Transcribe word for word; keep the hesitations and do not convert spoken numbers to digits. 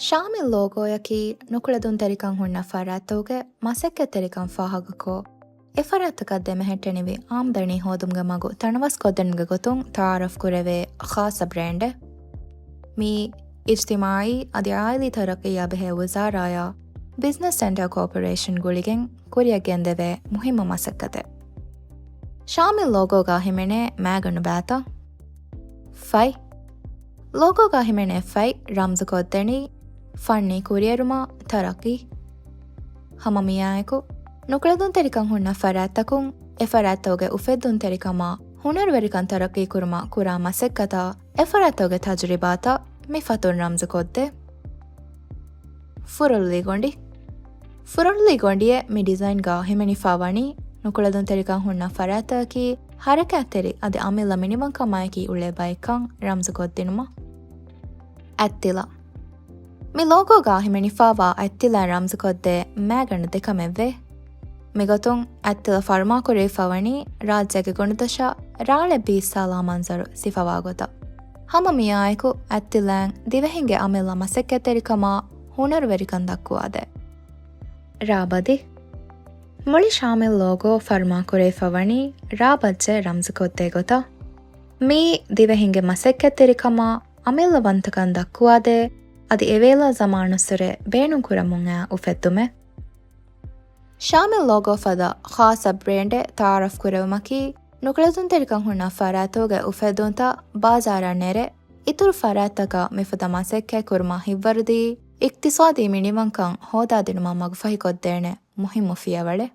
ޝާމިލް ލޯގޯއަކީ ނުކުޅެދުންތެރިކަން ހުންނަ ފަރާތްތަކުގެ މަސައްކަތްތެރިކަން ފާހަގަކޮށް، އެ ފަރާތްތަކަށް ދެމެހެއްޓެނިވި އާމްދަނީ ހޯދުމުގެ މަގު ތަނަވަސްކޮށްދިނުމުގެ ގޮތުން ތައާރަފް ކުރެވޭ ޚާއްޞަ ބްރޭންޑެއް. މީ އިޖްތިމާޢީ އަދި ޢާއިލީ ތަރައްޤީއާ ބެހޭ ވުޒާރާއާ ބިޒްނަސް ސެންޓަރ ކޯޕަރޭޝަން ގުޅިގެން ކުރިއަށް ގެންދެވޭ މުހިއްމު މަސައްކަތެއް. ޝާމިލް ލޯގޯގަ ހިމެނޭ މައިގަނޑު ބާތައް. ފަތް. ލޯގޯގަ ހިމެނޭ ފަތް ރަމްޒުކޮށްދެނީ ފަންނީ ކުރިއެރުމާ ތަރައްޤީ. ހަމަ މިއާއެކު، ނުކުޅެދުންތެރިކަން ހުންނަ ފަރާތްތަކުން އެ ފަރާތްތަކުގެ އުފެއްދުންތެރިކަމާ ހުނަރުވެރިކަން ތަރައްޤީ ކުރުމަށް ކުރާ މަސައްކަތާ އެ ފަރާތްތަކުގެ ތަޖުރިބާތައް މި ފަތުން ރަމްޒުކޮށްދޭ. ފުރޮޅުލި ގޮނޑި. ފުރޮޅުލި ގޮނޑިއެއް މި ޑިޒައިންގަ ހިމެނިފަ ވަނީ ނުކުޅެދުންތެރިކަން ހުންނަ ފަރާތަކީ ހަރަކާތްތެރި އަދި އަމިއްލަ މިނިވަންކަމާއެކީ އުޅޭ ބައެއްކަން ރަމްޒުކޮށްދިނުމަށް. އަތްތިލަ. މި ލޯގޯގަ ހިމެނިފަވާ އަތްތިލައިން ރަމްޒުކޮށްދޭ މައިގަނޑު ދެކަމެއްވޭ. މިގޮތުން އަތްތިލަ ފަރުމާކުރެވިފަވަނީ ރާއްޖޭގެ ގޮނޑުދޮށަށް ރާޅެއް ބީއްސާލާ މަންޒަރު ސިފަވާ ގޮތަށް. ހަމަ މިއާއެކު އަތްތިލައިން ދިވެހިންގެ އަމިއްލަ މަސައްކަތްތެރިކަމާ ހުނަރުވެރިކަން ދައްކުވާދޭ. ރާބަދި. މުޅި ޝާމިލް ލޯގޯ ފަރުމާކުރެވިފަވަނީ ރާބައްޖެ ރަމްޒުކޮށްދޭ ގޮތަށް. މީ ދިވެހިންގެ މަސައްކަތްތެރިކަމާ އަމިއްލަވަންތަކަން ދައްކުވާދޭ، އަދި އެވޭލާ ޒަމާނުއްސުރެ ބޭނުންކުރަމުން އައި އުފެއްދުމެއް. ޝާމިލް ލޯގޯ ފަދަ ޚާއްޞަ ބްރޭންޑެއް ތައާރަފް ކުރެވުމަކީ، ނުކުޅެދުންތެރިކަން ހުންނަ ފަރާތުގެ އުފެއްދުންތައް ބާޒާރަށް ނެރެ، އިތުރު ފަރާތްތަކަށް މިފަދަ މަސައްކަތް ކުރުމަށް ހިތްވަރުދީ، އިޤްތިޞާދީ މިނިވަންކަން ހޯދާދިނުމަށް މަގުފަހިކޮށްދޭނެ މުހިއްމު ފިޔަވަޅެއް.